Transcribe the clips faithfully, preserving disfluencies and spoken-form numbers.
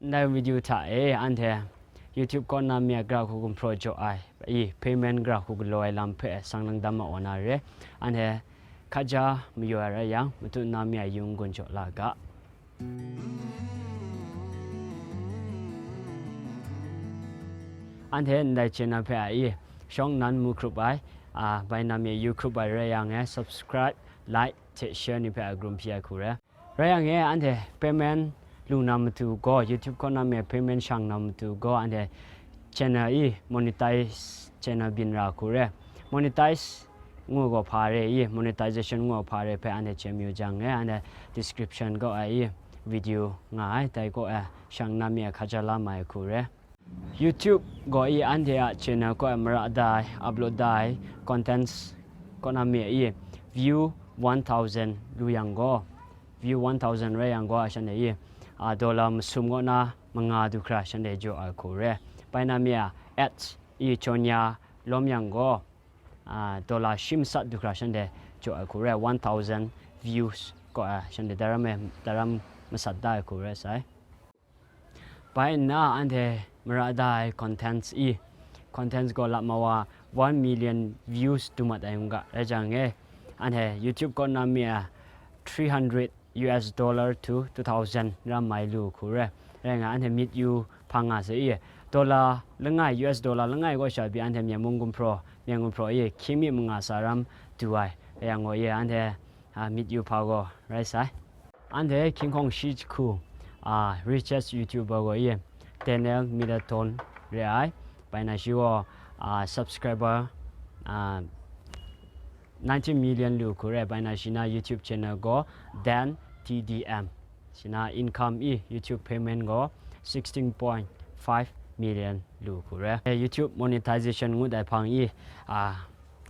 Ndai video hta e anhte YouTube kaw na mi a gara hku gumhpraw jaw ai, i payment gara hku galaw ai lam hpe sang lang dam ma wa na re. Anhte hkaja mayu ai rai yang, matu na mi a yung gun jaw la ga. Anhte ndai channel hpe a i shawng nan mu hkrup ai, a, bai na mi a yu hkrup ai rai yang e, subscribe, like, hte share ni hpe a grum hpyi ai hku re. Rai yang e, anhte payment lu na matu gaw, YouTube kaw na mi payment shang na matu gaw, anhte channel i monetize channel byin ra hku re. Monetize ngu gaw hpa re i, monetization ngu gaw hpa re hpe anhte chye mayu jang e, anhte description kaw ai i video nga ai, dai kaw e shang na mi a hkaja la mai hku re. YouTube gaw i anhte a channel kaw e mara da ai, upload da ai contents kaw na mi i view one thousand lu yang gaw, view one thousand rai yang gaw, shanhte i, a, dollar masum kaw na manga du hkra shanhte jaw ai hku re. Bai na mi a ads i jaw ya lawm yang gaw, a, dollar shi masat du hkra shanhte jaw ai hku re. One thousand views kaw e shanhte daram e, daram masat da ai hku re sai. Bai nna anhte mara da ai contents i, contents gaw lap ma wa one million views du mat ai n ga rai jang e, anhte YouTube kaw na mi a three hundred U S dollar to two thousand ram mai lu hku re. Rai nga, anhte myit yu hpang nga sai i, dollar langai, U S dollar langai kaw sha pyi anhte myen mung gumhpraw, myen gumhpraw i hkying mi manga sa ram du ai, rai yang gaw i anhte, a, myit yu hpa gaw rai sai. Anhte hkying hkawng shi jahku, a, richest YouTuber gaw i Daniel Middleton re ai. Bai na shi gaw, a, subscriber, a, nineteen million lu hku re. Bai na shi na YouTube channel gaw Dan T D M. Shi na income i YouTube payment gaw sixteen point five million lu hku re. E, YouTube monetization ngut ai hpang i, a,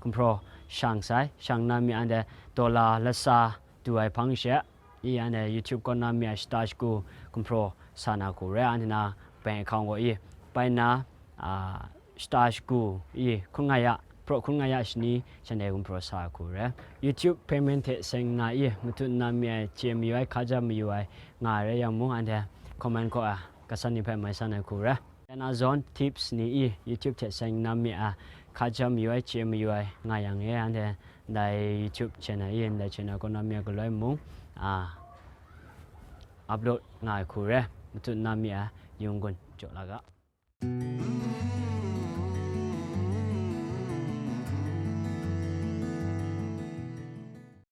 gumhpraw shang sai, shang na mi anhte dollar lasa du ai hpang she, i anhte YouTube kaw na mi a shata shagu gumhpraw sa na hku re, anhte na bank account gaw i bai na, a, shata shagu i hkun nga ya, praw hkun nga ya shani shanhte gumhpraw sa hku re. YouTube payment hte seng nna i matu na mi ai chye mayu ai, hkaja mayu ai nga ai rai yang mung, anhte comment kaw a kasan ni hpe mai san ai hku re. Amazon tips ni i YouTube hte seng na mi a hkaja mayu ai, chye mayu ai nga yang e, anhte ndai YouTube channel i, ndai channel kaw na mi a galoi mung, a, upload nga ai hku re, matu na mi a yung gun jaw la ga.